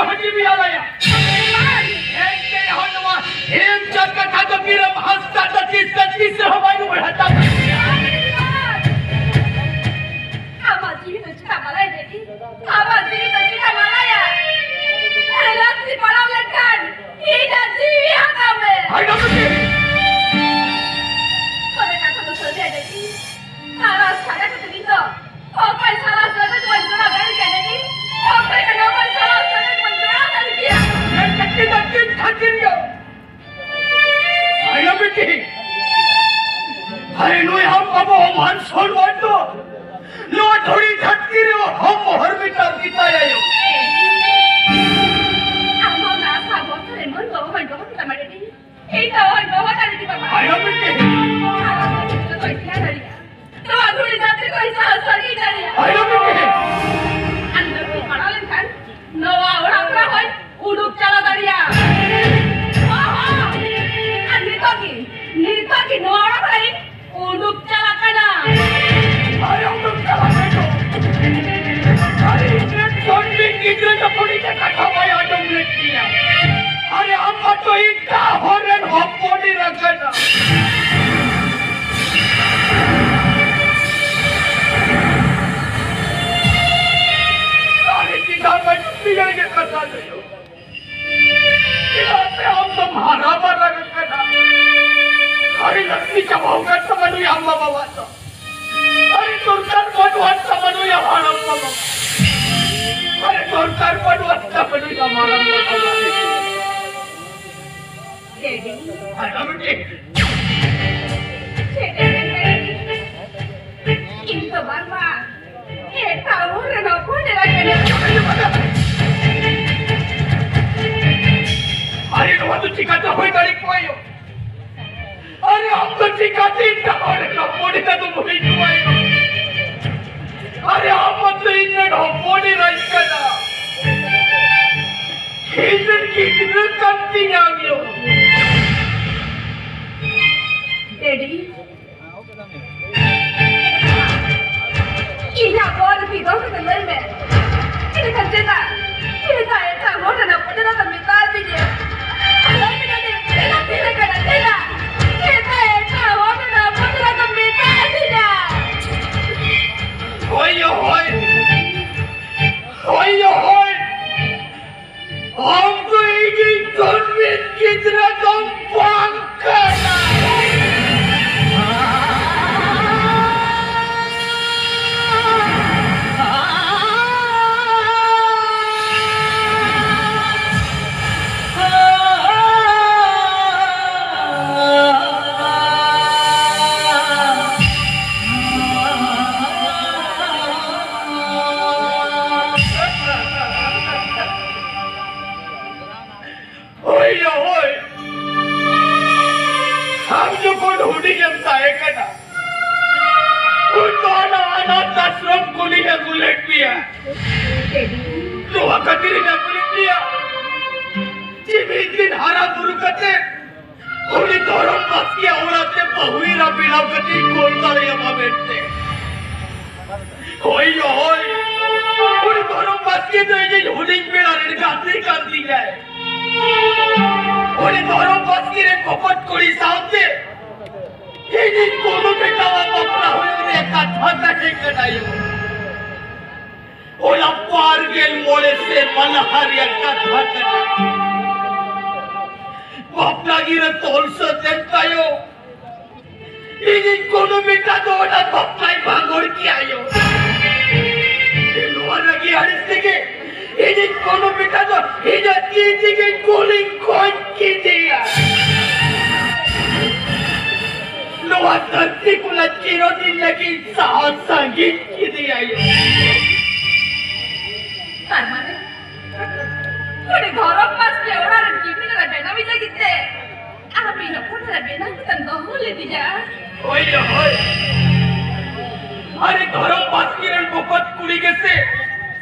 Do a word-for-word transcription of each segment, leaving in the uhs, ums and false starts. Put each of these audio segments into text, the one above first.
ᱦᱟᱹᱴᱤᱧ ᱢᱮᱭᱟ ᱞᱟᱭᱟ᱾ ᱮᱱᱛᱮ ᱨᱮᱦᱚᱸ ᱱᱚᱣᱟ ᱮᱢ ᱪᱟᱞ ᱠᱟᱛᱷᱟ ᱫᱚ ᱵᱤᱨᱟᱢ ᱦᱟᱸᱥᱫᱟ ᱫᱚ ᱛᱤᱥ ᱫᱚ ᱛᱤᱥ ᱨᱮᱦᱚᱸ ᱵᱟᱭ ᱨᱩᱣᱟᱹᱲ ᱦᱟᱛᱟᱣᱟ᱾ ᱟᱢᱟᱜ ᱡᱤᱣᱤ ᱫᱚ ᱪᱮᱫᱟᱜ ᱵᱟᱞᱟᱭ ᱞᱟᱹᱜᱤᱫ? ᱟᱢᱟᱜ ᱡᱤᱣᱤ ᱫᱚ ᱪᱮᱫᱟᱜ ᱵᱟᱞᱟᱭᱟ? ᱟᱨ ᱞᱟᱹᱠᱛᱤ ᱯᱟᱲᱟᱣ ᱞᱮᱱᱠᱷᱟᱱ ᱤᱧᱟᱜ ᱡᱤᱣᱤ ᱦᱟᱛᱟᱣ ᱢᱮ᱾ ᱟᱭ ᱰᱚᱱ ᱠᱮ᱾ ᱛᱚᱵᱮ ᱠᱟᱛᱷᱟ ᱫᱚ ᱥᱟᱹᱨᱤᱭᱟ ᱡᱟᱹᱱᱤᱡ᱾ ᱟᱨ ᱥᱟᱡᱟ ᱠᱟᱛᱮ ᱱᱤᱛ ᱫᱚ ᱚᱠᱚᱭ ᱥᱟᱞᱟᱜ ᱥᱟᱹᱜᱟᱹᱭ ᱵᱚᱱ ᱡᱚᱲᱟᱣ ᱫᱟᱲᱮ ᱠᱮᱭᱟ ᱡᱟᱹᱱᱤᱡ? ᱚᱠᱚᱭ ᱠᱟᱱᱟ ᱚᱠᱚᱭ ᱥᱟᱞᱟᱜ ᱥᱟᱹᱜᱟᱹᱭ ᱵᱚᱱ ᱡᱚᱲᱟᱣ ᱫᱟᱲᱮ ᱠᱮᱭᱟ? ᱟᱭ ᱰᱚᱱ ᱠᱮ᱾ ᱟᱨᱮ ᱱᱩᱭ ᱟᱢ ᱵᱟᱵᱟ ᱦᱚᱢᱦᱟᱱ ᱥᱚᱱᱢᱟᱱ ᱫᱚ ᱱᱚᱣᱟ ᱫᱷᱩᱲᱤ ᱫᱷᱟᱹᱨᱛᱤ ᱨᱮ ᱦᱚᱢ ᱢᱚᱦᱚᱨ ᱢᱮᱴᱟᱣ ᱜᱮᱛᱟᱭᱟᱭᱳ᱾ ᱟᱢ ᱦᱚᱸ ᱚᱱᱟ ᱟᱥᱟ ᱵᱷᱚᱨᱥᱟ ᱨᱮ ᱢᱟᱹᱱ ᱵᱟᱵᱟ ᱵᱚᱱ ᱫᱚᱦᱚ ᱠᱮᱫᱟ ᱢᱟᱹᱱᱤᱡ᱾ ᱤᱧ ᱫᱚ ᱦᱚᱲ ᱵᱟᱵᱟ ᱫᱟᱲᱮ ᱜᱮ ᱵᱟᱵᱟ᱾ ᱟᱭᱳ ᱵᱤᱴᱤ᱾ ᱟᱨ ᱟᱢ ᱫᱚ ᱪᱮᱫ ᱠᱚ ᱤᱧ ᱫᱟᱲᱮᱭᱟᱜᱼᱟ? ᱱᱚᱣᱟ ᱫᱷᱩᱲᱤ ᱫᱷᱟᱹᱨᱛᱤ ᱠᱷᱚᱱ ᱥᱟᱦᱟ ᱥᱟᱹᱜᱤᱧ ᱫᱟᱲᱮᱭᱟᱜᱼᱟ᱾ ᱟᱭᱳ ᱵᱤᱴᱤ᱾ ᱟᱢ ᱫᱚ ᱯᱟᱲᱟᱣ ᱞᱮᱱᱠᱷᱟᱱ ᱱᱚᱣᱟ ᱚᱲᱟᱜ ᱠᱷᱚᱱᱟᱜ ᱦᱚᱸᱧ ᱩᱰᱩᱠ ᱪᱟᱞᱟᱣ ᱫᱟᱲᱮᱭᱟᱜᱼᱟ᱾ ᱚ ᱦᱚᱸ! ᱟᱨ ᱱᱤᱛᱚᱜ ᱜᱮ, ᱱᱤᱛᱚᱜ ᱜᱮ ᱱᱚᱣᱟ ᱚᱲᱟᱜ ᱠᱷᱚᱱᱟᱜ ᱤᱧ ᱩᱰᱩᱠ ᱪᱟᱞᱟᱜ ᱠᱟᱱᱟ᱾ ᱟᱨᱮ ᱩᱰᱩᱠ ᱪᱟᱞᱟᱜ ᱢᱮ ᱜᱚ᱾ ᱟᱨᱮ ᱤᱧ ᱨᱮᱱ ᱡᱚᱱᱢᱤ ᱜᱤᱫᱽᱨᱟᱹ ᱡᱚᱠᱷᱚᱱ ᱤᱧᱟᱹᱜ ᱠᱟᱛᱷᱟ ᱵᱟᱭ ᱟᱸᱡᱚᱢ ᱞᱮᱫ ᱛᱤᱧᱟ᱾ ᱟᱨᱮ ᱟᱢ ᱢᱟᱛᱚ ᱤᱧ ᱫᱟᱜ ᱦᱚᱨ ᱨᱮᱱ ᱦᱚᱯᱚᱱ ᱮᱨᱟ ᱠᱟᱱᱟ᱾ ᱟᱨᱮ ᱪᱮᱫᱟᱜ ᱵᱟᱹᱧ ᱠᱩᱥᱤᱭᱟᱜ ᱜᱮ ᱠᱟᱛᱷᱟ ᱫᱚ᱾ ᱪᱮᱫᱟᱜ ᱥᱮ ᱟᱢ ᱫᱚᱢ ᱦᱟᱨᱟ ᱵᱟᱨᱟ ᱟᱠᱟᱱᱟ᱾ ᱟᱹᱰᱤ ᱞᱟᱹᱠᱛᱤ ᱪᱟᱵᱟ ᱟᱠᱟᱱ ᱛᱟᱢᱟ ᱱᱩᱭ ᱟᱢ ᱵᱟᱵᱟᱣᱟᱜ ᱫᱚ᱾ ᱟᱹᱰᱤ ᱫᱚᱨᱠᱟᱨ ᱵᱟᱹᱱᱩᱜ ᱟᱱ ᱛᱟᱢᱟ ᱱᱩᱭ ᱟᱢ ᱦᱟᱲᱟᱢ ᱵᱟᱵᱟ᱾ ᱟᱹᱰᱤ ᱫᱚᱨᱠᱟᱨ ᱵᱟᱹᱱᱩᱜ ᱟᱱ ᱛᱟᱢᱟ ᱱᱩᱭ ᱟᱢ ᱦᱟᱲᱟᱢ ᱵᱟᱵᱟ᱾ ᱰᱮᱰᱤ᱾ ᱦᱮᱸ, ᱟᱢ ᱪᱮᱫ? ᱪᱮᱫ ᱮᱢ ᱢᱮᱱ ᱫᱟᱲᱮᱭᱟᱜᱼᱟ? ᱤᱧ ᱫᱚ ᱵᱟᱝᱢᱟ ᱮᱴᱟᱜ ᱦᱚᱲ ᱨᱮᱱ ᱦᱚᱯᱚᱱ ᱮᱨᱟ ᱠᱟᱹᱱᱟᱹᱧ᱾ ᱟᱨᱮ, ᱱᱚᱣᱟ ᱫᱚ ᱪᱤᱠᱟᱹᱛᱮ ᱦᱩᱭ ᱫᱟᱲᱮ ᱠᱚᱜᱼᱟ ᱭᱳ? ᱟᱨᱮ, ᱟᱢ ᱫᱚ ᱪᱤᱠᱟᱹᱛᱮ ᱮᱴᱟᱜ ᱦᱚᱲ ᱨᱮᱱ ᱦᱚᱯᱚᱱ ᱮᱨᱟ ᱫᱚᱢ ᱦᱩᱭ ᱠᱚᱜᱼᱟ ᱭᱳ? ᱟᱨᱮ, ᱟᱢ ᱢᱟᱛᱚ ᱤᱧ ᱨᱮᱱ ᱦᱚᱯᱚᱱ ᱮᱨᱟᱧ ᱠᱟᱱᱟ᱾ ᱤᱧ ᱨᱮᱱ ᱜᱤᱫᱽᱨᱟᱹ ᱠᱟᱱ ᱛᱤᱧᱟᱢ ᱭᱳ᱾ ᱰᱮᱰᱤ, ᱤᱧᱟᱜ ᱵᱚᱞ ᱨᱮ ᱫᱚᱦᱚ ᱠᱟᱛᱮ ᱞᱟᱹᱭ ᱢᱮ, ᱪᱮᱫ ᱞᱮᱠᱟ ᱪᱮᱫᱟᱜ, ᱪᱮᱫᱟᱜ ᱮᱴᱟᱜ ᱱᱚᱣᱟ ᱠᱷᱟᱹᱛᱤᱨ ᱤᱧ ᱟᱹᱜᱩ ᱞᱮᱫ ᱢᱮᱭᱟ ᱡᱮ ᱢᱤᱫ ᱫᱤᱱ ᱦᱟᱨᱟ ᱵᱩᱨᱩ ᱠᱟᱛᱮ ᱩᱱᱤ ᱫᱷᱚᱨᱚᱢ ᱵᱟᱥᱠᱮ ᱚᱲᱟᱜ ᱛᱮ ᱵᱟᱹᱦᱩ ᱮᱨᱟ ᱵᱮᱱᱟᱣ ᱠᱟᱛᱮ ᱠᱩᱞ ᱫᱟᱲᱮᱭᱟᱢᱟ ᱢᱮᱱᱛᱮ᱾ ᱦᱳᱭ, ᱦᱳᱭ, ᱩᱱᱤ ᱫᱷᱚᱨᱚᱢ ᱵᱟᱥᱠᱮ ᱫᱚ ᱤᱧᱤᱡ ᱦᱩᱰᱤᱧ ᱵᱮᱲᱟ ᱨᱮᱱ ᱜᱟᱛᱮ ᱠᱟᱱ ᱛᱤᱧᱟᱭ᱾ ᱩᱱᱤ ᱫᱷᱚᱨᱚᱢ ᱵᱟᱥᱠᱮ ᱨᱮᱱ ᱵᱚᱠᱚᱛ ᱠᱩᱲᱤ ᱥᱟᱶᱛᱮ ᱤᱧᱤᱡ ᱠᱩᱱᱩ ᱵᱮᱴᱟᱣᱟᱜ ᱵᱟᱯᱞᱟ ᱦᱩᱭᱩᱜ ᱨᱮᱭᱟᱜ ᱠᱟᱛᱷᱟ ᱛᱟᱦᱮᱸ ᱠᱟᱱᱟ ᱭᱳ᱾ ᱚᱱᱟ ᱵᱟᱨ ᱜᱮᱞ ᱢᱚᱬᱮ ᱥᱮᱨᱢᱟ ᱞᱟᱦᱟ ᱨᱮᱭᱟᱜ ᱠᱟᱛᱷᱟ ᱠᱟᱱᱟ᱾ ᱵᱟᱯᱞᱟ ᱜᱤᱨᱟᱹ ᱛᱚᱞ ᱥᱟᱹᱛ ᱮᱱ ᱛᱟᱭᱚᱢ, ᱤᱧᱤᱡ ᱠᱩᱱᱩ ᱵᱮᱴᱟ ᱫᱚ ᱚᱱᱟ ᱵᱟᱯᱞᱟᱭ ᱵᱷᱟᱸᱜᱚᱲ ᱠᱮᱜᱼᱟ ᱭᱳ᱾ ᱱᱚᱣᱟ ᱨᱟᱹᱜᱤ ᱟᱹᱲᱤᱥ ᱛᱮᱜᱮ ᱤᱧᱤᱡ ᱠᱩᱱᱩ ᱵᱮᱴᱟ ᱫᱚ ᱤᱧᱟᱹᱜ ᱛᱤ ᱛᱮᱜᱮ ᱜᱩᱞᱤᱧ ᱜᱚᱡ ᱠᱮᱫᱮᱭᱟ᱾ ᱱᱚᱣᱟ ᱫᱷᱟᱹᱨᱛᱤ ᱠᱷᱚᱱᱟᱜ ᱪᱤᱨᱚᱫᱤᱱ ᱞᱟᱹᱜᱤᱫ ᱥᱟᱦᱟ ᱥᱟᱺᱜᱤᱧ ᱠᱮᱫᱮᱭᱟ ᱭᱳ᱾ ᱛᱟᱨ ᱢᱟᱱᱮ, ᱩᱱᱤ ᱫᱷᱚᱨᱚᱢ ᱵᱟᱥᱠᱮ ᱚᱲᱟᱜ ᱨᱮᱱ ᱠᱤᱢᱤᱱ ᱨᱮ ᱵᱮᱱᱟᱣᱤᱧ ᱞᱟᱹᱜᱤᱫ ᱛᱮ ᱟᱢ ᱤᱧ ᱦᱚᱯᱚᱱ ᱨᱮ ᱵᱮᱱᱟᱣ ᱠᱟᱛᱮᱢ ᱫᱚᱦᱚ ᱞᱮᱫᱤᱧᱟ᱾ ᱦᱳᱭ ᱭᱳ, ᱦᱳᱭ᱾ ᱟᱨᱮ ᱫᱷᱚᱨᱚᱢ ᱵᱟᱥᱠᱮ ᱨᱮᱱ ᱵᱚᱠᱚᱛ ᱠᱩᱲᱤ ᱜᱮᱥᱮ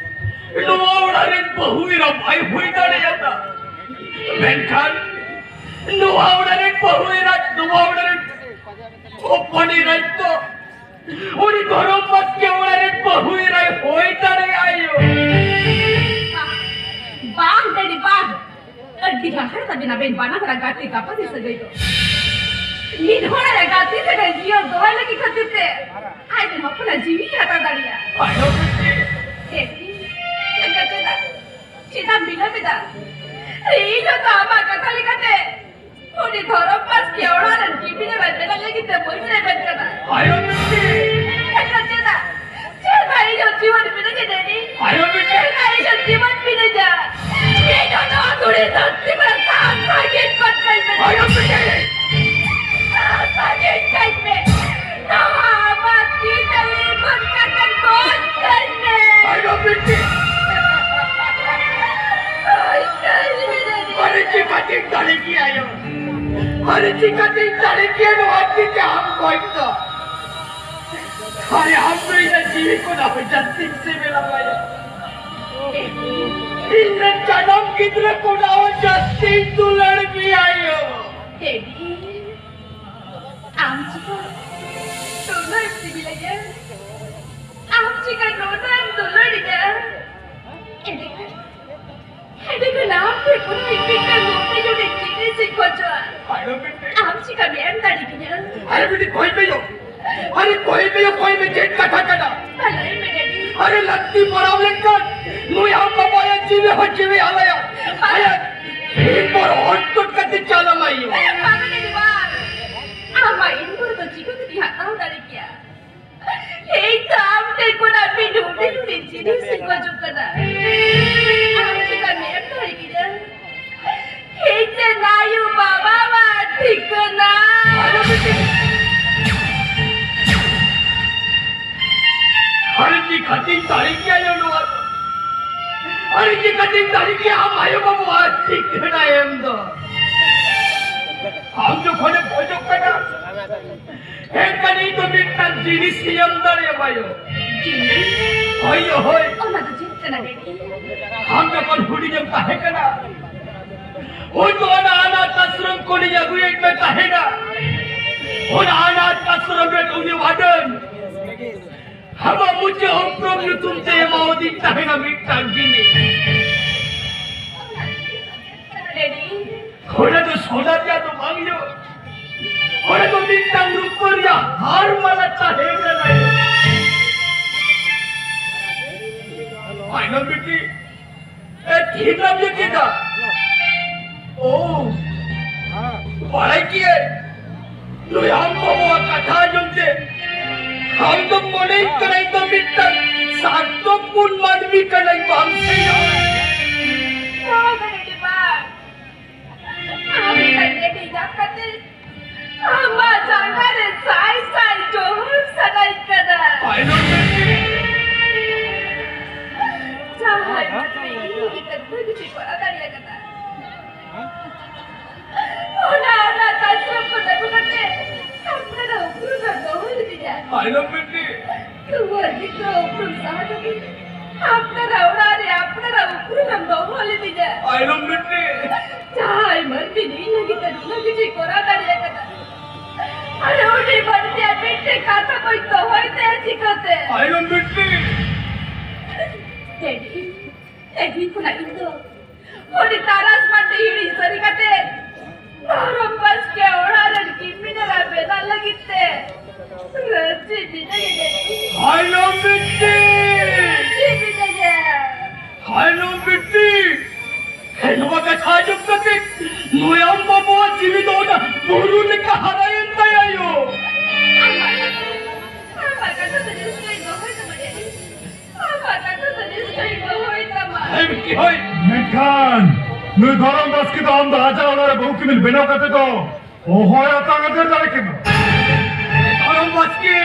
ᱱᱚᱣᱟ ᱚᱲᱟᱜ ᱨᱮᱱ ᱵᱟᱹᱦᱩ ᱮᱨᱟ ᱵᱟᱭ ᱦᱩᱭ ᱫᱟᱲᱮᱭᱟᱫᱟ᱾ ᱢᱮᱱᱠᱷᱟᱱ ᱱᱚᱣᱟ ᱚᱲᱟᱜ ᱨᱮᱱ ᱵᱟᱹᱦᱩ ᱮᱨᱟ, ᱱᱚᱣᱟ ᱚᱲᱟᱜ ᱨᱮᱱ ᱦᱚᱯᱚᱱ ᱮᱨᱟ ᱫᱚ ᱩᱱᱤ ᱫᱷᱚᱨᱚᱢ ᱵᱟᱥᱠᱮ ᱚᱲᱟᱜ ᱨᱮᱱ ᱵᱟᱹᱦᱩ ᱮᱨᱟᱭ ᱦᱩᱭ ᱫᱟᱲᱮᱭᱟᱜᱼᱟ ᱭᱳ᱾ ᱵᱟᱝ, ᱰᱮᱰᱤ, ᱵᱟᱝ᱾ ᱟᱹᱰᱤ ᱦᱟᱦᱟᱲ ᱛᱟᱵᱮᱱ ᱟᱵᱮᱱ ᱵᱟᱱᱟ ᱦᱚᱲᱟᱜ ᱜᱟᱛᱮ ᱜᱟᱯᱟᱛᱮ ᱥᱟᱹᱜᱟᱹᱭ ᱫᱚ᱾ ᱢᱤᱫ ᱦᱚᱲᱟᱜ ᱜᱟᱛᱮ ᱥᱟᱹᱜᱟᱹᱭ ᱡᱤᱭᱚᱱ ᱫᱚᱦᱚᱭ ᱞᱟᱹᱜᱤᱫ ᱠᱷᱟᱹᱛᱤᱨ ᱛᱮ ᱟᱡ ᱨᱮᱱ ᱦᱚᱯᱚᱱᱟᱜ ᱡᱤᱣᱤ ᱦᱟᱛᱟᱣ ᱫᱟᱲᱮᱭᱟᱜᱼᱟ᱾ ᱟᱭᱳ ᱵᱤᱴᱤ᱾ ᱰᱮᱰᱤ, ᱮᱱᱠᱷᱟᱱ ᱪᱮᱫᱟᱜ, ᱪᱮᱫᱟᱜ ᱵᱤᱞᱚᱢ ᱮᱫᱟ? ᱤᱧ ᱦᱚᱸ ᱛᱚ ᱟᱢᱟᱜ ᱠᱟᱛᱷᱟ ᱞᱮᱠᱟᱛᱮ ᱩᱱᱤ ᱫᱷᱚᱨᱚᱢ ᱵᱟᱥᱠᱮ ᱚᱲᱟᱜ ᱨᱮᱱ ᱠᱤᱢᱤᱱ ᱮ ᱵᱮᱱᱟᱣ ᱞᱟᱹᱜᱤᱫ ᱛᱮ ᱵᱟᱹᱧ ᱨᱮᱵᱮᱱ ᱠᱟᱱᱟ᱾ ᱟᱭᱳ ᱵᱤᱴᱤ᱾ ᱮᱱᱠᱷᱟᱱ ᱪᱮᱫᱟᱜ? ᱪᱮᱫᱟᱜ ᱤᱧ ᱦᱚᱸ ᱡᱤᱣᱤ ᱢᱤᱱᱟᱹᱧᱟ ᱰᱮᱰᱤ? ᱟᱭᱳ ᱵᱤᱴᱤ᱾ ᱪᱮᱫᱟᱜ ᱤᱧ ᱦᱚᱸ ᱡᱤᱣᱤ ᱢᱤᱱᱟᱹᱧᱟ? ᱤᱧ ᱦᱚᱸ ᱱᱚᱣᱟ ᱫᱷᱩᱲᱤ ᱫᱷᱟᱹᱨᱛᱤ ᱠᱷᱚᱱ ᱥᱟᱦᱟ ᱥᱟᱺᱜᱤᱧ ᱠᱚ ᱠᱟᱹᱧ ᱢᱮ᱾ ᱟᱭᱳ ᱵᱤᱴᱤ᱾ ᱥᱟᱦᱟ ᱥᱟᱺᱜᱤᱧ ᱠᱟᱹᱧ ᱢᱮ᱾ ᱱᱚᱣᱟ ᱟᱢᱟᱜ ᱛᱤ ᱛᱟᱞᱮ ᱠᱷᱚᱱ ᱠᱟᱴᱟ ᱜᱚᱡ ᱠᱟᱹᱧ ᱢᱮ᱾ ᱟᱭᱳ ᱵᱤᱴᱤ᱾ ᱜᱚᱡ ᱠᱟᱹᱧ ᱢᱮ ᱰᱮᱰᱤ᱾ ᱟᱨᱮ ᱪᱤᱠᱟᱹᱛᱤᱧ ᱫᱟᱲᱮ ᱠᱮᱭᱟ ᱭᱳ? ᱟᱨᱮ ᱪᱤᱠᱟᱹᱛᱤᱧ ᱫᱟᱲᱮ ᱠᱮᱭᱟ ᱱᱚᱣᱟ ᱛᱤ ᱛᱮ ᱟᱢ ᱜᱚᱡ ᱫᱚ? ᱟᱨᱮ ᱟᱢ ᱫᱚ ᱤᱧᱟᱹᱜ ᱡᱤᱣᱤ ᱠᱷᱚᱱᱟᱜ ᱦᱚᱸ ᱡᱟᱹᱥᱛᱤᱢ ᱥᱤᱵᱤᱞᱟ ᱵᱟᱭᱟ᱾ ᱤᱧ ᱨᱮᱱ ᱡᱟᱱᱟᱢ ᱜᱤᱫᱽᱨᱟᱹ ᱠᱷᱚᱱᱟᱜ ᱦᱚᱸ ᱡᱟᱹᱥᱛᱤᱧ ᱫᱩᱞᱟᱹᱲ ᱢᱮᱭᱟ ᱭᱳ᱾ ᱰᱮᱰᱤ, ᱟᱢ ᱪᱮᱫᱟᱜ ᱫᱩᱞᱟᱹᱲ ᱥᱤᱵᱤᱞᱟᱹᱧᱟ? ᱟᱢ ᱪᱮᱫᱟᱜ ᱱᱩᱱᱟᱹᱜ ᱮᱢ ᱫᱩᱞᱟᱹᱲᱤᱧᱟ? ᱮᱸᱰᱮᱠᱷᱟᱱ, ᱮᱸᱰᱮᱠᱷᱟᱱ ᱟᱢ ᱴᱷᱮᱱ ᱠᱷᱚᱱ ᱤᱧ ᱢᱤᱫᱴᱟᱝ ᱱᱚᱰᱮ ᱱᱚᱰᱮ ᱡᱤᱱᱤᱥ ᱤᱧ ᱠᱷᱚᱡᱚᱜᱼᱟ᱾ ᱟᱨᱮ ᱵᱤᱴᱤ᱾ ᱟᱢ ᱪᱮᱫᱟᱜ ᱮᱢ ᱫᱟᱲᱮ ᱠᱤᱧᱟ? ᱟᱨᱮ ᱵᱤᱴᱤ, ᱠᱚᱭ ᱢᱮ ᱭᱳ᱾ ᱟᱨᱮ ᱠᱚᱭ ᱢᱮ ᱭᱳ, ᱠᱚᱭ ᱢᱮ, ᱪᱮᱫ ᱠᱟᱛᱷᱟ ᱠᱟᱱᱟ? ᱛᱟᱦᱞᱮ ᱞᱟᱹᱭ ᱢᱮ ᱰᱮᱰᱤ᱾ ᱟᱨᱮ ᱞᱟᱹᱠᱛᱤ ᱯᱟᱲᱟᱣ ᱞᱮᱱᱠᱷᱟᱱ ᱱᱩᱭ ᱟᱢ ᱵᱟᱵᱟᱭᱟᱜ ᱡᱤᱣᱤ ᱦᱚᱸ ᱡᱤᱣᱤ ᱟᱞᱟᱭᱟ᱾ ᱟᱭᱟᱜ ᱤᱱ ᱵᱚᱨ ᱦᱚᱴ ᱠᱚᱴ ᱠᱟᱛᱮ ᱪᱟᱞᱟᱢᱟᱭ ᱭᱳ᱾ ᱵᱟᱝ ᱰᱮᱰᱤ ᱵᱟᱝ᱾ ᱟᱢᱟᱜ ᱤᱱ ᱵᱚᱨ ᱫᱚ ᱪᱤᱠᱟᱹ ᱠᱟᱛᱮ ᱦᱟᱛᱟᱣ ᱫᱟᱲᱮ ᱠᱮᱭᱟ? ᱤᱧ ᱫᱚ ᱟᱢ ᱴᱷᱮᱱ ᱠᱷᱚᱱᱟᱜ ᱢᱤᱫ ᱦᱩᱰᱤᱧ ᱦᱩᱰᱤᱧ ᱡᱤᱱᱤᱥ ᱤᱧ ᱠᱷᱚᱡᱚᱜ ᱠᱟᱱᱟ᱾ ᱟᱢ ᱪᱮᱫᱟᱜ ᱮᱢ ᱫᱟᱲᱮ ᱠᱤᱧᱟ? ᱤᱧ ᱨᱮᱱ ᱟᱭᱳ ᱵᱟᱵᱟᱣᱟᱜ ᱴᱷᱤᱠᱟᱹᱱᱟ᱾ ᱟᱨᱮ ᱪᱤᱠᱟᱹᱛᱤᱧ ᱫᱟᱲᱮ ᱠᱮᱭᱟ ᱭᱳ ᱱᱚᱣᱟ ᱫᱚ? ᱟᱨᱮ ᱪᱤᱠᱟᱹᱛᱤᱧ ᱫᱟᱲᱮ ᱠᱮᱭᱟ ᱟᱢ ᱟᱭᱳ ᱵᱟᱵᱟᱣᱟᱜ ᱴᱷᱤᱠᱟᱹᱱᱟ ᱮᱢ ᱫᱚ? ᱟᱢ ᱡᱚᱠᱷᱚᱱᱮᱢ ᱠᱷᱚᱡᱚᱜ ᱠᱟᱱᱟ, ᱮᱱᱠᱷᱟᱱ ᱤᱧ ᱫᱚ ᱢᱤᱫᱴᱟᱝ ᱡᱤᱱᱤᱥ ᱤᱧ ᱮᱢ ᱫᱟᱲᱮᱭᱟᱢᱟ ᱭᱳ᱾ ᱡᱤᱱᱤᱥ? ᱦᱳᱭ ᱭᱳ, ᱦᱳᱭ᱾ ᱚᱱᱟ ᱫᱚ ᱪᱮᱫ ᱠᱟᱱᱟ ᱰᱮᱰᱤ? ᱟᱢ ᱡᱚᱠᱷᱚᱱ ᱦᱩᱰᱤᱧᱮᱢ ᱛᱟᱦᱮᱸ ᱠᱟᱱᱟ, ᱩᱱ ᱫᱚ ᱚᱱᱟ ᱚᱱᱟᱛᱷ ᱟᱥᱨᱚᱢ ᱠᱷᱚᱱᱤᱧ ᱟᱹᱜᱩᱭᱮᱫ ᱢᱮ ᱛᱟᱦᱮᱱᱟ᱾ ᱚᱱᱟ ᱚᱱᱟᱛᱷ ᱟᱥᱨᱚᱢ ᱨᱮᱱ ᱩᱱᱤ ᱣᱟᱨᱰᱮᱱ ᱟᱢᱟᱜ ᱢᱩᱪᱟᱹᱫ ᱩᱯᱨᱩᱢ ᱧᱩᱛᱩᱢ ᱛᱮ ᱮᱢᱟᱣᱟᱫᱤᱧ ᱛᱟᱦᱮᱱᱟ ᱢᱤᱫᱴᱟᱝ ᱡᱤᱱᱤᱥ᱾ ᱰᱮᱰᱤ᱾ ᱚᱱᱟ ᱫᱚ ᱥᱚᱱᱟ ᱨᱮᱭᱟᱜ ᱫᱚ ᱵᱟᱝ ᱭᱳ᱾ ᱚᱱᱟ ᱫᱚ ᱢᱤᱫᱴᱟᱝ ᱨᱩᱯᱟᱹ ᱨᱮᱭᱟᱜ ᱦᱟᱨ ᱢᱟᱞᱟ ᱛᱟᱦᱮᱸ ᱠᱟᱱᱟ ᱭᱳ᱾ ᱟᱭᱱᱚᱢ ᱵᱤᱴᱤ, ᱮ, ᱛᱷᱤᱨ ᱱᱟᱢ ᱭᱳ ᱪᱮᱫᱟᱜ? ᱳ, ᱵᱟᱲᱟᱭ ᱠᱮᱜᱼᱟᱹᱧ᱾ ᱱᱩᱭ ᱟᱢ ᱵᱟᱵᱟᱣᱟᱜ ᱠᱟᱛᱷᱟ ᱟᱸᱡᱚᱢ ᱛᱮ ᱟᱢ ᱫᱚᱢ ᱢᱚᱱᱮᱭᱮᱫ ᱠᱟᱱᱟ ᱤᱧ ᱫᱚ ᱢᱤᱫᱴᱟᱝ ᱥᱟᱨᱛᱷᱚᱠ ᱯᱩᱱ ᱢᱟᱹᱱᱢᱤ ᱠᱟᱱᱟᱧ, ᱵᱟᱝ ᱥᱮ? ᱵᱟᱝ ᱰᱮᱰᱤ, ᱵᱟᱝ᱾ ᱟᱢ ᱞᱮᱠᱟᱱ ᱰᱮᱰᱤ ᱧᱟᱢ ᱠᱟᱛᱮ ᱟᱢᱟᱜ ᱡᱟᱸᱜᱟ ᱨᱮ ᱥᱟᱭ ᱥᱟᱭ ᱡᱚᱦᱚᱨ ᱥᱟᱱᱟᱧ ᱠᱟᱱᱟ᱾ ᱟᱭᱱᱚᱢ ᱰᱮᱰᱤ᱾ ᱡᱟᱦᱟᱸᱭ ᱢᱟᱹᱱᱢᱤ ᱤᱧ ᱞᱮᱠᱟᱱ ᱵᱷᱟᱹᱜᱤ ᱠᱚ ᱠᱚᱨᱟᱣ ᱫᱟᱲᱮᱭᱟᱜ ᱠᱟᱱᱟ᱾ ᱚᱱᱟ, ᱚᱱᱟ ᱛᱟᱥᱨᱚᱢ ᱠᱷᱚᱱ ᱟᱹᱜᱩ ᱠᱟᱛᱮ ᱟᱯᱱᱟᱨᱟᱜ ᱩᱯᱨᱩᱢ ᱮᱢ ᱫᱚᱦᱚ ᱞᱤᱫᱤᱧᱟ᱾ ᱟᱭᱱᱚᱢ ᱵᱤᱴᱤ᱾ ᱛᱩᱢᱟᱨ ᱜᱤᱫᱽᱨᱟᱹ ᱩᱯᱨᱩᱢ ᱥᱟᱦᱟ ᱠᱟᱛᱮ ᱟᱯᱱᱟᱨᱟᱜ ᱚᱲᱟᱜ ᱨᱮ ᱟᱯᱱᱟᱨᱟᱜ ᱩᱯᱨᱩᱢ ᱮᱢ ᱟᱭᱱᱚᱢ ᱵᱤᱴᱤ᱾ ᱡᱟᱦᱟᱸᱭ ᱢᱟᱹᱱᱢᱤ ᱤᱧ ᱞᱟᱹᱜᱤᱫ ᱛᱮ ᱱᱩᱱᱟᱹᱜ ᱠᱤᱪᱷᱩᱭ ᱠᱚᱨᱟᱣ ᱫᱟᱲᱮ ᱟᱠᱟᱫᱟ, ᱟᱨ ᱩᱱᱤ ᱢᱟᱹᱱᱢᱤᱭᱟᱜ ᱢᱤᱫᱴᱮᱱ ᱠᱟᱛᱷᱟ ᱠᱚᱧ ᱫᱚᱦᱚᱭ ᱛᱟᱭᱟ ᱪᱤᱠᱟᱹᱛᱮ? ᱟᱭᱱᱚᱢ ᱵᱤᱴᱤ᱾ ᱴᱮᱰᱤ, ᱛᱮᱦᱮᱧ ᱠᱷᱚᱱᱟᱜ ᱤᱧ ᱫᱚ ᱩᱱᱤ ᱛᱟᱨᱟᱥ ᱢᱟᱹᱱᱰᱤ ᱦᱤᱲᱤᱧ ᱥᱟᱹᱨᱤ ᱠᱟᱛᱮ ᱫᱷᱚᱨᱚᱢ ᱵᱟᱥᱠᱮ ᱚᱲᱟᱜ ᱨᱮᱱ ᱠᱤᱢᱤᱱᱟᱨᱟ ᱵᱮᱱᱟᱜ ᱞᱟᱹᱜᱤᱫ ᱛᱮ ᱨᱟᱹᱡᱤ ᱢᱤᱱᱟᱹᱧᱟ ᱡᱟᱹᱱᱤᱡ᱾ ᱟᱭᱱᱚᱢ ᱵᱤᱴᱤ! ᱨᱟᱹᱡᱤ ᱢᱤᱱᱟᱹᱧᱟ᱾ ᱟᱭᱱᱚᱢ ᱵᱤᱴᱤ! ᱦᱮᱸ, ᱱᱚᱣᱟ ᱠᱟᱛᱷᱟ ᱟᱸᱡᱚᱢ ᱠᱟᱛᱮ ᱱᱩᱭ ᱟᱢ ᱵᱟᱵᱩᱣᱟᱜ ᱡᱤᱣᱤ ᱫᱚ ᱚᱱᱟ ᱵᱩᱨᱩ ᱞᱮᱠᱟ ᱦᱟᱨᱟᱭᱮᱱ ᱛᱟᱭᱟ ᱭᱳ᱾ ᱟᱢᱟᱜ ᱠᱟᱛᱷᱟ, ᱟᱢᱟᱜ ᱠᱟᱛᱷᱟ ᱫᱚ ᱱᱤᱥᱪᱚᱭ ᱫᱚᱦᱚᱭ ᱛᱟᱢᱟ ᱡᱟᱹᱱᱤᱡ᱾ ᱟᱢᱟᱜ ᱠᱟᱛᱷᱟ ᱫᱚ ᱱᱤᱥᱪᱚᱭ ᱫᱚᱦᱚᱭ ᱛᱟᱢᱟ᱾ ᱦᱮᱸ ᱵᱤᱴᱤ, ᱦᱳᱭ᱾ ᱢᱮᱱᱠᱷᱟᱱ ᱱᱩᱭ ᱫᱷᱚᱨᱚᱢ ᱵᱟᱥᱠᱮ ᱫᱚ ᱟᱢ ᱫᱚ ᱟᱡᱟᱜ ᱚᱲᱟᱜ ᱨᱮ ᱵᱟᱹᱦᱩ ᱠᱤᱢᱤᱱ ᱵᱮᱱᱟᱣ ᱠᱟᱛᱮ ᱫᱚ ᱚᱦᱚᱭ ᱟᱛᱟᱝ ᱟᱫᱮᱨ ᱫᱟᱲᱮ ᱠᱮᱢᱟ᱾ ᱫᱷᱚᱨᱚᱢ ᱵᱟᱥᱠᱮ,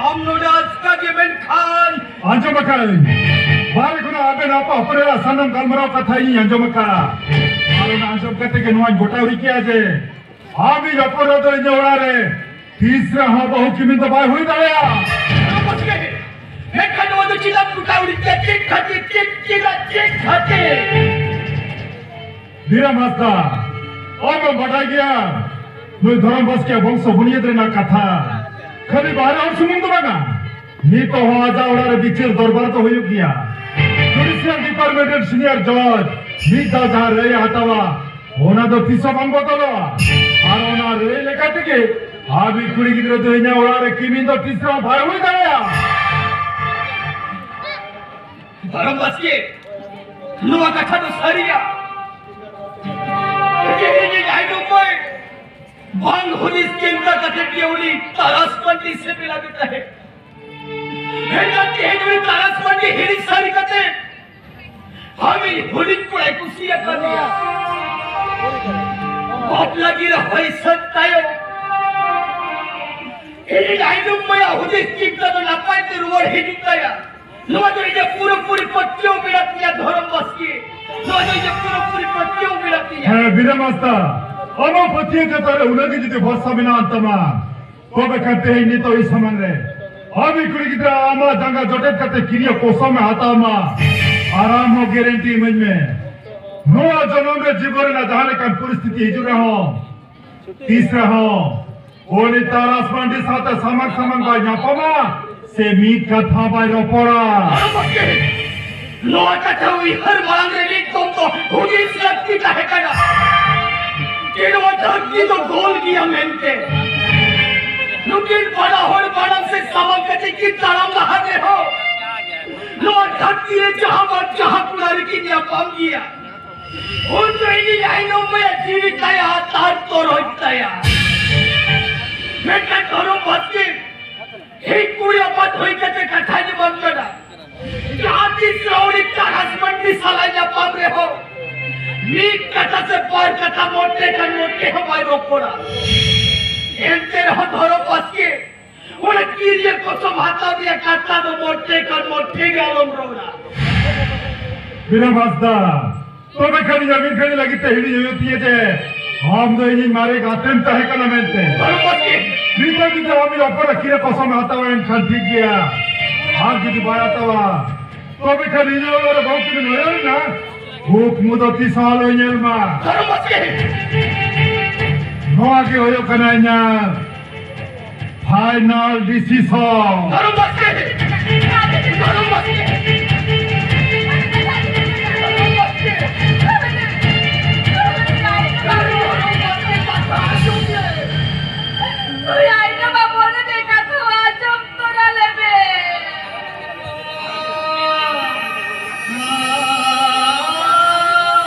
ᱟᱢ ᱱᱚᱰᱮ ᱟᱪᱠᱟ ᱜᱮ ᱢᱮᱱᱠᱷᱟᱱ᱾ ᱟᱸᱡᱚᱢ ᱟᱠᱟᱫᱟᱹᱧ, ᱵᱟᱦᱨᱮ ᱠᱷᱚᱱᱟᱜ ᱟᱵᱮᱱ ᱟᱯᱟ ᱦᱚᱯᱚᱱ ᱮᱨᱟ ᱥᱟᱱᱟᱢ ᱜᱟᱞᱢᱟᱨᱟᱣ ᱠᱟᱛᱷᱟ ᱤᱧ ᱟᱸᱡᱚᱢ ᱟᱠᱟᱫᱼᱟ᱾ ᱟᱨ ᱚᱱᱟ ᱟᱸᱡᱚᱢ ᱠᱟᱛᱮ ᱜᱮ ᱱᱚᱣᱟᱧ ᱜᱚᱴᱟ ᱩᱨᱤᱡ ᱠᱮᱜᱼᱟ ᱡᱮ ᱟᱢᱤᱡ ᱦᱚᱯᱚᱱ ᱮᱨᱟ ᱫᱚ ᱤᱧᱟᱹᱜ ᱚᱲᱟᱜ ᱨᱮ ᱛᱤᱥ ᱨᱮᱦᱚᱸ ᱵᱟᱹᱦᱩ ᱠᱤᱢᱤᱱ ᱫᱚ ᱵᱟᱭ ᱦᱩᱭ ᱫᱟᱲᱮᱭᱟᱜᱼᱟ᱾ ᱫᱷᱚᱨᱚᱢ ᱵᱟᱥᱠᱮ, ᱢᱮᱱᱠᱷᱟᱱ ᱱᱚᱣᱟ ᱫᱚ ᱪᱮᱫᱟᱜ ᱜᱚᱴᱟ ᱩᱨᱤᱡ ᱠᱮᱜᱼᱟ? ᱪᱮᱫ ᱠᱷᱟᱹᱛᱤᱨ? ᱪᱮᱫ, ᱪᱮᱫᱟᱜ, ᱪᱮᱫ ᱠᱷᱟᱹᱛᱤᱨ? ᱵᱤᱨᱟᱢ ᱦᱟᱸᱥᱫᱟ, ᱟᱢ ᱮᱢ ᱵᱟᱰᱟᱭ ᱜᱮᱭᱟ, ᱱᱩᱭ ᱫᱷᱚᱨᱚᱢ ᱵᱟᱥᱠᱮᱭᱟᱜ ᱵᱚᱝᱥᱚ ᱵᱩᱱᱤᱭᱟᱹᱫ ᱨᱮᱱᱟᱜ ᱠᱟᱛᱷᱟ᱾ ᱠᱷᱟᱹᱞᱤ ᱵᱟᱦᱨᱮ ᱦᱚᱲ ᱥᱩᱢᱩᱝ ᱫᱚ ᱵᱟᱝᱟ, ᱱᱤᱛᱚᱜ ᱦᱚᱸ ᱟᱡᱟᱜ ᱚᱲᱟᱜ ᱨᱮ ᱵᱤᱪᱟᱹᱨ ᱫᱚᱨᱵᱟᱨ ᱫᱚ ᱦᱩᱭᱩᱜ ᱜᱮᱭᱟ᱾ ᱡᱩᱰᱤᱥᱤᱭᱟᱞ ᱰᱤᱯᱟᱨᱴᱢᱮᱱᱴ ᱨᱮᱱ ᱥᱤᱱᱤᱭᱟᱨ ᱡᱚᱡᱽ ᱢᱤᱫ ᱫᱷᱟᱣ ᱡᱟᱦᱟᱸ ᱨᱟᱹᱭ ᱮ ᱦᱟᱛᱟᱣᱟ, ᱚᱱᱟ ᱫᱚ ᱛᱤᱥ ᱦᱚᱸ ᱵᱟᱝ ᱵᱚᱫᱚᱞᱚᱜᱼᱟ᱾ ᱟᱨ ᱚᱱᱟ ᱨᱟᱹᱭ ᱞᱮᱠᱟ ᱛᱮᱜᱮ ᱟᱢᱤᱡ ᱠᱩᱲᱤ ᱜᱤᱫᱽᱨᱟᱹ ᱫᱚ ᱤᱧᱟᱹᱜ ᱚᱲᱟᱜ ᱨᱮ ᱠᱤᱢᱤᱱ ᱫᱚ ᱛᱤᱥ ᱨᱮᱦᱚᱸ ᱵᱟᱭ ᱦᱩᱭ ᱫᱟᱲᱮᱭᱟᱜᱼᱟ᱾ ᱫᱷᱚᱨᱚᱢ ᱵᱟᱥᱠᱮ, ᱱᱚᱣᱟ ᱠᱟᱛᱷᱟ ᱫᱚ ᱥᱟᱹᱨᱤᱭᱟ᱾ ᱛᱮᱦᱮᱧᱤᱡ ᱟᱭᱱᱚᱢ ᱢᱟᱹᱭ ᱵᱟᱝ ᱦᱩᱫᱤᱥ ᱪᱤᱱᱛᱟ ᱠᱟᱛᱮ ᱜᱮ ᱩᱱᱤ ᱛᱟᱨᱟᱥ ᱢᱟᱹᱱᱰᱤ ᱥᱮᱵᱮᱞ ᱟᱫᱮ ᱛᱟᱦᱮᱸᱫ᱾ ᱢᱮᱱᱠᱷᱟᱱ ᱛᱮᱦᱮᱧ ᱩᱱᱤ ᱛᱟᱨᱟᱥ ᱢᱟᱹᱱᱰᱤ ᱦᱤᱲᱤᱧ ᱥᱟᱹᱨᱤ ᱠᱟᱛᱮ ᱟᱢᱤᱡ ᱦᱩᱰᱤᱧ ᱠᱚᱲᱟᱭ ᱠᱩᱥᱤ ᱟᱠᱟᱫᱮᱭᱟ᱾ ᱵᱟᱯᱞᱟ ᱜᱤᱨᱟᱹ ᱦᱩᱭ ᱥᱟᱹᱛ ᱛᱟᱭᱚᱢ ᱤᱧᱤᱡ ᱟᱭᱱᱚᱢ ᱢᱟᱹᱭᱟᱜ ᱦᱩᱫᱤᱥ ᱪᱤᱱᱛᱟ ᱫᱚ ᱱᱟᱯᱟᱭ ᱛᱮ ᱨᱩᱣᱟᱹᱲ ᱦᱤᱡᱩᱜ ᱛᱟᱭᱟ᱾ ᱱᱚᱣᱟ ᱫᱚ ᱤᱧᱟᱹᱜ ᱯᱩᱨᱟᱹᱯᱩᱨᱤ ᱯᱟᱹᱛᱭᱟᱹᱣ ᱢᱮᱱᱟᱜ ᱛᱤᱧᱟ ᱫᱷᱚᱨᱚᱢ ᱵᱟᱥᱠᱮ᱾ ᱱᱚᱣᱟ ᱫᱚ ᱤᱧᱟᱹᱜ ᱯᱩᱨᱟᱹᱯᱩᱨᱤ ᱯᱟᱹᱛᱭᱟᱹᱣ ᱢᱮᱱᱟᱜ ᱛᱤᱧᱟ᱾ ᱦᱮᱸ, ᱵᱤᱨᱟᱢ ᱦᱟᱸᱥᱫᱟ, ᱟᱢᱟᱜ ᱯᱟᱹᱛᱭᱟᱹᱣ ᱪᱮᱛᱟᱱ ᱨᱮ ᱩᱱᱟᱹᱜ ᱜᱮ ᱡᱩᱫᱤ ᱵᱷᱚᱨᱥᱟ ᱢᱮᱱᱟᱜ ᱟᱱ ᱛᱟᱢᱟ, ᱛᱚᱵᱮ ᱠᱷᱟᱱ ᱛᱮᱦᱮᱧ ᱱᱤᱛᱚᱜ ᱤᱧ ᱥᱟᱢᱟᱝ ᱨᱮ ᱟᱢᱤᱡ ᱠᱩᱲᱤ ᱜᱤᱫᱽᱨᱟᱹ ᱟᱢᱟᱜ ᱡᱟᱸᱜᱟ ᱡᱚᱴᱮᱫ ᱠᱟᱛᱮ ᱠᱤᱨᱤᱭᱟᱹ ᱠᱚᱥᱚᱢ ᱮ ᱦᱟᱛᱟᱣ ᱢᱟ᱾ ᱟᱨ ᱟᱢ ᱦᱚᱸ ᱜᱮᱨᱮᱱᱴᱤ ᱤᱢᱟᱹᱧ ᱢᱮ, ᱱᱚᱣᱟ ᱡᱚᱱᱚᱢ ᱨᱮ ᱡᱤᱵᱚᱱ ᱨᱮᱱᱟᱜ ᱡᱟᱦᱟᱸ ᱞᱮᱠᱟᱱ ᱯᱚᱨᱤᱥᱛᱷᱤᱛᱤ ᱦᱤᱡᱩᱜ ᱨᱮᱦᱚᱸ, ᱛᱤᱥ ᱨᱮᱦᱚᱸ ᱩᱱᱤ ᱛᱟᱨᱟᱥ ᱢᱟᱱᱰᱤ ᱥᱟᱶᱛᱮ ᱥᱟᱢᱟᱝ ᱥᱟᱢᱟᱝ ᱵᱟᱭ ᱧᱟᱯᱟᱢᱟ, ᱥᱮ ᱢᱤᱫ ᱠᱟᱛᱷᱟ ᱵᱟᱭ ᱨᱚᱯᱚᱲᱟ᱾ ᱱᱚᱣᱟ ᱠᱟᱛᱷᱟ ᱩᱭᱦᱟᱹᱨ ᱢᱟᱲᱟᱝ ᱨᱮ ᱱᱤᱛᱚᱜ ᱫᱚ ᱦᱩᱫᱤᱥ ᱞᱟᱹᱠᱛᱤ ᱛᱟᱦᱮᱸ ᱠᱟᱱᱟ᱾ ᱡᱮ ᱱᱚᱣᱟ ᱫᱷᱟᱹᱨᱛᱤ ᱫᱚ ᱜᱳᱞ ᱜᱮᱭᱟ ᱢᱮᱱᱛᱮ᱾ ᱱᱩᱠᱤᱱ ᱵᱟᱱᱟ ᱦᱚᱲ ᱢᱟᱲᱟᱝ ᱥᱮᱫ ᱥᱟᱢᱟᱝ ᱠᱟᱛᱮ ᱠᱤᱱ ᱛᱟᱲᱟᱢ ᱞᱟᱦᱟ ᱨᱮᱦᱚᱸ, ᱱᱚᱣᱟ ᱫᱷᱟᱹᱨᱛᱤ ᱨᱮ ᱡᱟᱦᱟᱸ ᱵᱟᱝ ᱡᱟᱦᱟᱸ ᱠᱚᱲᱟ ᱨᱮᱠᱤᱱ ᱧᱟᱯᱟᱢ ᱜᱮᱭᱟ᱾ ᱩᱱ ᱫᱚ ᱤᱧᱤᱧ ᱟᱭᱱᱚᱢ ᱢᱮᱭᱟ, ᱡᱤᱣᱤ ᱛᱟᱭᱟ, ᱛᱟᱨ ᱛᱚᱨᱚᱡ ᱛᱟᱭᱟ᱾ ᱢᱮᱱᱠᱷᱟᱱ ᱫᱷᱚᱨᱚᱢ ᱵᱟᱥᱠᱮ, ᱴᱷᱤᱠ ᱠᱩᱲᱤ ᱟᱯᱟᱛ ᱦᱩᱭ ᱠᱟᱛᱮ ᱠᱟᱛᱷᱟᱧ ᱮᱢᱟᱢ ᱠᱟᱱᱟ᱾ ᱡᱟᱦᱟᱸ ᱛᱤᱥ ᱨᱮ ᱩᱱᱤ ᱛᱟᱨᱟᱥ ᱢᱟᱱᱰᱤ ᱥᱟᱞᱟᱭ ᱧᱟᱯᱟᱢ ᱨᱮᱦᱚᱸ, ᱢᱤᱫ ᱠᱟᱛᱷᱟ ᱥᱮ ᱵᱟᱨ ᱠᱟᱛᱷᱟ ᱢᱚᱴᱮ ᱠᱷᱟᱱ ᱢᱚᱴᱮ ᱦᱚᱸ ᱵᱟᱭ ᱨᱚᱯᱚᱲᱟ᱾ ᱮᱱᱛᱮ ᱨᱮᱦᱚᱸ ᱫᱷᱚᱨᱚᱢ ᱵᱟᱥᱠᱮ, ᱚᱱᱟ ᱠᱤᱨᱤᱭᱟᱹ ᱠᱚᱥᱚᱢ ᱦᱟᱛᱟᱣ ᱨᱮᱭᱟᱜ ᱠᱟᱛᱷᱟ ᱫᱚ ᱢᱚᱴᱮ ᱠᱷᱟᱱ ᱢᱚᱴᱮ ᱜᱮ ᱟᱞᱚᱢ ᱨᱚᱲᱟ᱾ ᱵᱤᱱᱟ ᱵᱟᱥᱫᱟ, ᱛᱚᱵᱮ ᱠᱷᱟᱱ ᱤᱧ ᱟᱹᱢᱤᱱ ᱠᱷᱟᱱ ᱞᱟᱹᱜᱤᱫ ᱛᱮ ᱦᱤᱲᱤᱧ ᱦᱩᱭᱩᱜ ᱛᱤᱧᱟᱹ ᱡᱮ ᱟᱢ ᱫᱚ ᱤᱧᱤᱡ ᱢᱟᱨᱮ ᱜᱟᱛᱮᱢ ᱛᱟᱦᱮᱸ ᱠᱟᱱᱟ ᱢᱮᱱᱛᱮ᱾ ᱫᱷᱚᱨᱚᱢ ᱵᱟᱥᱠᱮ! ᱱᱤᱛᱚᱜ ᱡᱩᱫᱤ ᱟᱢ ᱤᱧ ᱚᱯᱚᱨ ᱟᱹᱠᱷᱤᱨ ᱨᱮ ᱠᱚᱥᱚᱢ ᱦᱟᱛᱟᱣᱟ, ᱮᱱᱠᱷᱟᱱ ᱴᱷᱤᱠ ᱜᱮᱭᱟ᱾ ᱟᱨ ᱡᱩᱫᱤ ᱵᱟᱭ ᱦᱟᱛᱟᱣᱟ, ᱛᱚᱵᱮ ᱠᱷᱟᱱ ᱤᱧᱟᱹᱜ ᱚᱲᱟᱜ ᱨᱮ ᱵᱟᱹᱦᱩ ᱠᱤᱱ ᱱᱚᱭᱚᱨ ᱮᱱᱟ, ᱠᱩᱠᱢᱩ ᱫᱚ ᱛᱤᱥ ᱦᱚᱸ ᱟᱞᱚᱭ ᱧᱮᱞ ᱢᱟ᱾ ᱫᱷᱚᱨᱚᱢ ᱵᱟᱥᱠᱮ! ᱱᱚᱣᱟ ᱜᱮ ᱦᱩᱭᱩᱜ ᱠᱟᱱᱟ ᱤᱧᱟᱹᱜ final decision᱾ ᱫᱷᱚᱨᱚᱢ ᱵᱟᱥᱠᱮ! ᱫᱷᱚᱨᱚᱢ ᱵᱟᱥᱠᱮ! ᱫᱷᱚᱨᱚᱢ ᱵᱟᱥᱠᱮ! ᱫᱷᱚᱨᱚᱢ ᱵᱟᱥᱠᱮ! ᱱᱩᱭ ᱟᱭᱳ ᱵᱟᱵᱟ ᱨᱮ ᱠᱟᱛᱷᱟ ᱟᱸᱡᱚᱢ ᱛᱚᱨᱟ ᱞᱮᱢᱮ᱾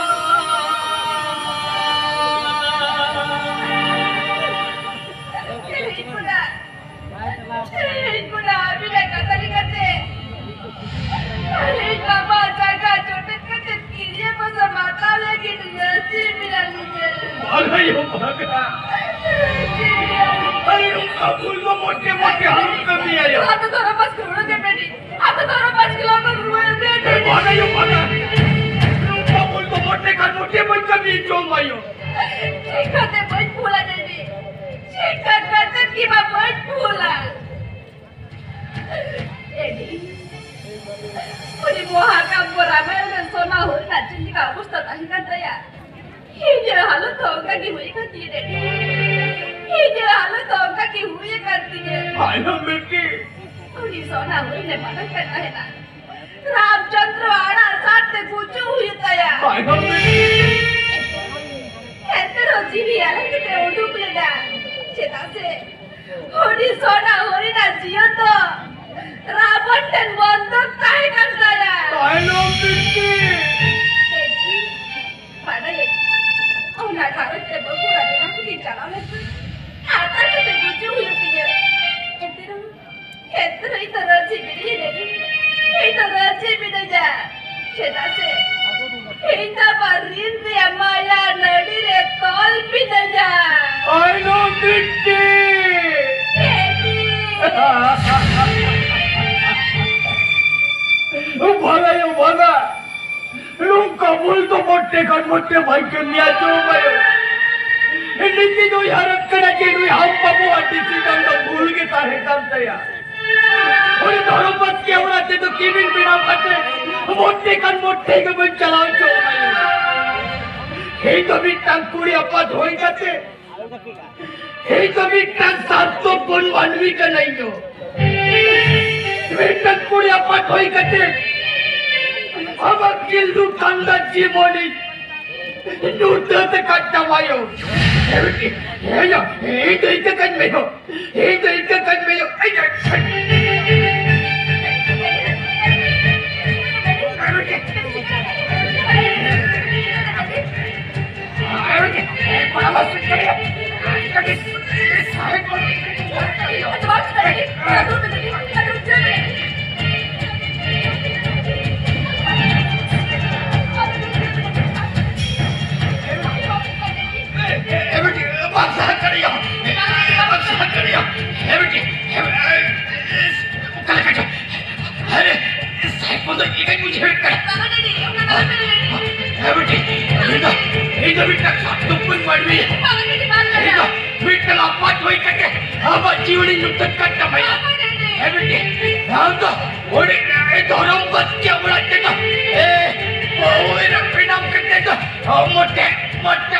ᱤᱧ ᱵᱩᱰᱷᱟ, ᱤᱧ ᱵᱩᱰᱷᱟ ᱟᱹᱵᱤᱱᱟᱜ ᱠᱟᱛᱷᱟ ᱞᱮᱠᱟᱛᱮ ᱤᱧ ᱵᱟᱵᱟ ᱡᱟᱭᱜᱟ ᱡᱚᱴᱮᱫ ᱠᱟᱛᱮ ᱠᱤᱨᱤᱭᱟᱹ ᱯᱚᱭᱥᱟ ᱦᱟᱛᱟᱣ ᱞᱟᱹᱜᱤᱫ ᱨᱟᱹᱡᱤ ᱢᱮᱱᱟᱜ ᱞᱤᱧᱟ᱾ ᱵᱟᱝ ᱦᱩᱭᱩᱜ, ᱵᱟᱝ᱾ ᱟᱭᱳ, ᱚᱱᱠᱟ ᱵᱷᱩᱞ ᱫᱚ ᱢᱚᱴᱮ ᱢᱚᱴᱮ ᱟᱞᱚᱢ ᱠᱟᱹᱢᱤᱭᱟ ᱭᱟ᱾ ᱟᱫᱚ ᱫᱷᱚᱨᱚᱢ ᱵᱟᱥᱠᱮ ᱦᱩᱲᱩ ᱜᱮ ᱵᱮᱴᱤ᱾ ᱟᱫᱚ ᱫᱷᱚᱨᱚᱢ ᱵᱟᱥᱠᱮ ᱞᱚᱜᱚᱱ ᱨᱩᱣᱟᱹᱲ ᱢᱮ, ᱰᱮᱰᱤ᱾ ᱵᱟᱝ ᱟᱭᱳ, ᱵᱟᱝ᱾ ᱚᱱᱠᱟ ᱵᱷᱩᱞ ᱫᱚ ᱢᱚᱴᱮ ᱠᱷᱟᱱ ᱢᱚᱴᱮ ᱵᱟᱹᱧ ᱠᱟᱹᱢᱤ ᱦᱚᱪᱚ ᱟᱢᱟ ᱭᱳ᱾ ᱪᱤᱠᱟᱹᱛᱮ ᱵᱟᱹᱧ ᱵᱷᱩᱞᱟ, ᱰᱮᱰᱤ? ᱪᱤᱠᱟᱹ ᱠᱟᱛᱮ ᱠᱤ ᱵᱟ ᱵᱟᱹᱧ ᱵᱷᱩᱞᱟ? ᱰᱮᱰᱤ, ᱩᱱᱤ ᱢᱚᱦᱟᱠᱟᱵᱭᱚ ᱨᱟᱢᱟᱭᱚᱱ ᱨᱮ ᱥᱚᱱᱟ ᱦᱩᱨᱤ ᱨᱮᱱᱟᱜ ᱪᱮᱫ ᱞᱮᱠᱟ ᱚᱵᱚᱥᱛᱟ ᱛᱟᱦᱮᱸ ᱠᱟᱱᱟ? ᱚᱱᱠᱟ ᱜᱮ ᱦᱩᱭ ᱟᱠᱟᱱ ᱛᱤᱧᱟᱹ ᱰᱮᱰᱤ᱾ ᱤᱧᱟᱹᱜ ᱦᱟᱞᱚᱛ ᱫᱚ ᱚᱱᱠᱟ ᱜᱮ ᱦᱩᱭ ᱟᱠᱟᱱ ᱛᱤᱧᱟᱹ᱾ ᱟᱭᱳ ᱵᱤᱴᱤ᱾ ᱩᱱᱤ ᱥᱚᱱᱟ ᱦᱩᱭ ᱞᱮ ᱢᱟᱱᱟ ᱠᱟᱱ ᱛᱟᱦᱮᱱᱟ᱾ ᱨᱟᱢᱪᱚᱸᱫᱽᱨᱚ ᱟᱲᱟᱜ ᱥᱟᱨ ᱛᱮ ᱜᱩᱡᱩᱜ ᱦᱩᱭᱩᱜ ᱛᱟᱭᱟ᱾ ᱟᱭᱳ ᱵᱤᱴᱤ᱾ ᱮᱱᱛᱮ ᱨᱮᱦᱚᱸ ᱡᱤᱣᱤ ᱟᱞᱟᱝ ᱠᱟᱛᱮ ᱩᱰᱩᱠ ᱞᱮᱫᱟ᱾ ᱪᱮᱫᱟᱜ ᱥᱮ ᱩᱱᱤ ᱥᱚᱱᱟ ᱦᱚᱨᱤᱱᱟᱜ ᱡᱤᱭᱚᱱ ᱫᱚ ᱨᱟᱵᱚᱱ ᱴᱷᱮᱱ ᱵᱚᱱᱫᱷᱚᱠ ᱛᱟᱦᱮᱸ ᱠᱟᱱ ᱛᱟᱭᱟ᱾ ᱛᱟᱭᱱᱚᱢ ᱵᱤᱱᱛᱤ᱾ ᱵᱤᱱᱛᱤ? ᱵᱟᱰᱟᱭᱟᱹᱧ, ᱚᱱᱟ ᱜᱷᱟᱨᱚᱸᱡᱽ ᱨᱮ ᱵᱟᱹᱦᱩ ᱟᱨ ᱮᱨᱟ ᱠᱚᱠᱤᱱ ᱪᱟᱞᱟᱣ ᱞᱮᱱᱠᱷᱟᱱ ᱟᱛᱟᱨ ᱠᱟᱛᱮ ᱜᱩᱡᱩᱜ ᱦᱩᱭᱩᱜ ᱛᱤᱧᱟᱹ᱾ ᱮᱱᱛᱮ ᱨᱮᱦᱚᱸ, ᱮᱱᱛᱮ ᱨᱮᱦᱚᱸ ᱤᱧ ᱫᱚ ᱨᱟᱹᱡᱤ ᱢᱤᱱᱟᱹᱧᱟ ᱰᱮᱰᱤ᱾ ᱤᱧ ᱫᱚ ᱨᱟᱹᱡᱤ ᱢᱤᱱᱟᱹᱧᱟ᱾ ᱪᱮᱫᱟᱜ ᱥᱮ ᱤᱧ ᱫᱚ ᱟᱢᱟᱜ ᱨᱤᱱ ᱨᱮᱭᱟᱜ ᱢᱟᱭᱟ ᱱᱟᱹᱲᱤ ᱨᱮ ᱛᱚᱞ ᱢᱤᱱᱟᱹᱧᱟ᱾ ᱟᱭᱱᱚᱢ ᱵᱤᱴᱤ᱾ ᱰᱮᱰᱤ᱾ ᱵᱷᱟᱜᱟᱭᱟ, ᱵᱷᱟᱜᱟ᱾ ᱱᱚᱝᱠᱟ ᱵᱷᱩᱞ ᱫᱚ ᱢᱚᱴᱮ ᱠᱷᱟᱱ ᱢᱚᱴᱮ ᱵᱟᱭ ᱠᱟᱹᱢᱤᱭᱟ ᱪᱚ ᱵᱟᱭ᱾ ᱱᱤᱛ ᱫᱚ ᱩᱭᱦᱟᱹᱨᱚᱜ ᱠᱟᱱᱟ ᱡᱮ ᱱᱩᱭ ᱦᱟᱢ ᱵᱟᱹᱵᱩᱣᱟᱜ decision ᱫᱚ ᱵᱷᱩᱞ ᱜᱮ ᱛᱟᱦᱮᱸ ᱠᱟᱱ ᱛᱟᱭᱟ᱾ ᱩᱱᱤ ᱫᱷᱚᱨᱚᱢ ᱵᱟᱥᱠᱮ ᱚᱲᱟᱜ ᱛᱮᱫᱚ ᱠᱤᱢᱤᱱ ᱵᱮᱱᱟᱣ ᱠᱟᱛᱮ ᱢᱚᱴᱮ ᱠᱷᱟᱱ ᱢᱚᱴᱮ ᱜᱮ ᱵᱟᱹᱧ ᱪᱟᱞᱟᱣ ᱦᱚᱪᱚ ᱟᱭᱟ᱾ ᱤᱧ ᱫᱚ ᱢᱤᱫᱴᱟᱝ ᱠᱩᱲᱤ ᱟᱯᱟᱛ ᱦᱩᱭ ᱠᱟᱛᱮ, ᱤᱧ ᱫᱚ ᱢᱤᱫᱴᱟᱝ ᱥᱟᱨᱛᱷᱚᱠ ᱜᱩᱱ ᱢᱟᱹᱱᱢᱤ ᱠᱟᱱᱟᱧ ᱫᱚ᱾ ᱢᱤᱫᱴᱟᱝ ᱠᱩᱲᱤ ᱟᱯᱟᱛ ᱦᱩᱭ ᱠᱟᱛᱮ ᱟᱢᱟᱜ ᱜᱤᱞᱰᱩ ᱠᱷᱟᱱᱫᱟᱱ ᱡᱤᱵᱚᱱᱤ ᱧᱩᱛᱟᱹᱛ ᱟᱠᱟᱫ ᱛᱟᱢᱟᱭᱚ᱾ ᱤᱧ ᱫᱚ ᱤᱧ ᱫᱚ ᱤᱧ ᱫᱚ ᱤᱧ ᱫᱚ ᱤᱧ ᱫᱚ ᱤᱧ ᱫᱚ ᱤᱧ ᱫᱚ ᱤᱧ ᱫᱚ ᱤᱧ ᱫᱚ ᱤᱧ ᱫᱚ ᱮ ᱵᱤᱴᱤ, ᱵᱟᱢ ᱥᱟᱦᱟ ᱫᱟᱲᱮᱭᱟᱜᱼᱟ᱾ ᱵᱟᱢ ᱥᱟᱦᱟ ᱫᱟᱲᱮᱭᱟᱜᱼᱟ᱾ ᱮ ᱵᱤᱴᱤ, ᱮ, ᱮ, ᱚᱠᱟ ᱞᱮᱠᱟ ᱪᱚ? ᱟᱨᱮ, ᱥᱟᱭᱯᱚᱞ ᱫᱚ ᱤᱧ ᱜᱮᱧ ᱵᱩᱡᱷᱟᱹᱣᱮᱫ ᱠᱟᱱᱟ᱾ ᱵᱟᱝᱟ ᱰᱮᱰᱤ, ᱚᱱᱠᱟ ᱫᱚ ᱟᱞᱚᱯᱮ ᱞᱟᱹᱭᱟ᱾ ᱮ ᱵᱤᱴᱤ, ᱤᱧ ᱫᱚ, ᱤᱧ ᱫᱚ ᱢᱤᱫᱴᱟᱝ ᱥᱟᱫᱷᱩ ᱠᱚᱧ ᱢᱟᱹᱱᱢᱤ᱾ ᱵᱟᱝᱟ ᱰᱮᱰᱤ, ᱵᱟᱝ ᱤᱧ ᱫᱚ ᱞᱟᱹᱭᱟ᱾ ᱢᱤᱫᱴᱟᱝ ᱟᱯᱟᱛ ᱦᱩᱭ ᱠᱟᱛᱮ ᱟᱢᱟᱜ ᱡᱤᱣᱤ ᱧᱩᱛᱟᱹᱛ ᱠᱟᱱ ᱛᱟᱢᱟ᱾ ᱵᱟᱝᱟ ᱰᱮᱰᱤ᱾ ᱮ ᱵᱤᱴᱤ, ᱟᱢ ᱫᱚ ᱩᱱᱤ ᱫᱷᱚᱨᱚᱢ ᱵᱟᱥᱠᱮ ᱚᱲᱟᱜ ᱛᱮᱫᱚ, ᱮ, ᱵᱟᱹᱦᱩ ᱮᱨᱟ ᱵᱮᱱᱟᱣ ᱠᱟᱛᱮ ᱫᱚ ᱢᱚᱴᱮ, ᱢᱚᱴᱮ᱾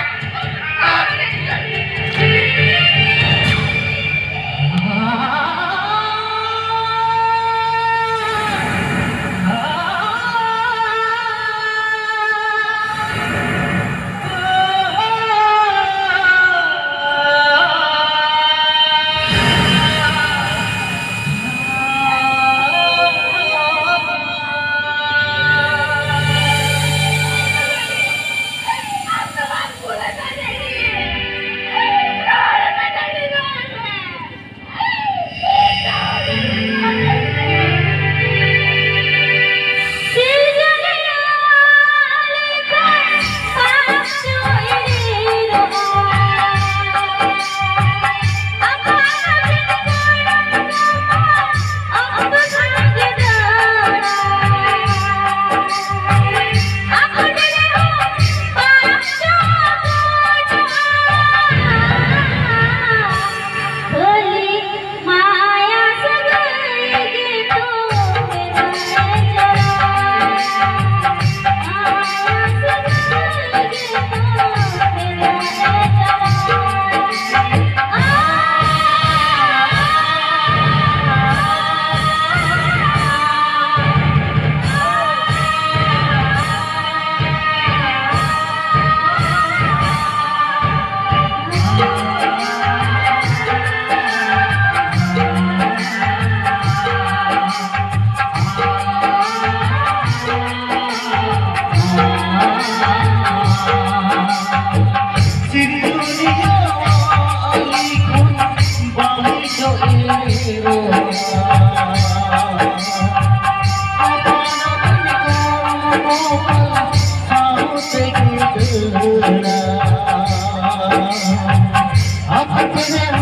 ᱥᱟᱶᱛᱮ ᱜᱮ ᱫᱟᱹᱲᱟ᱾ ᱟᱯᱷᱨᱮᱢ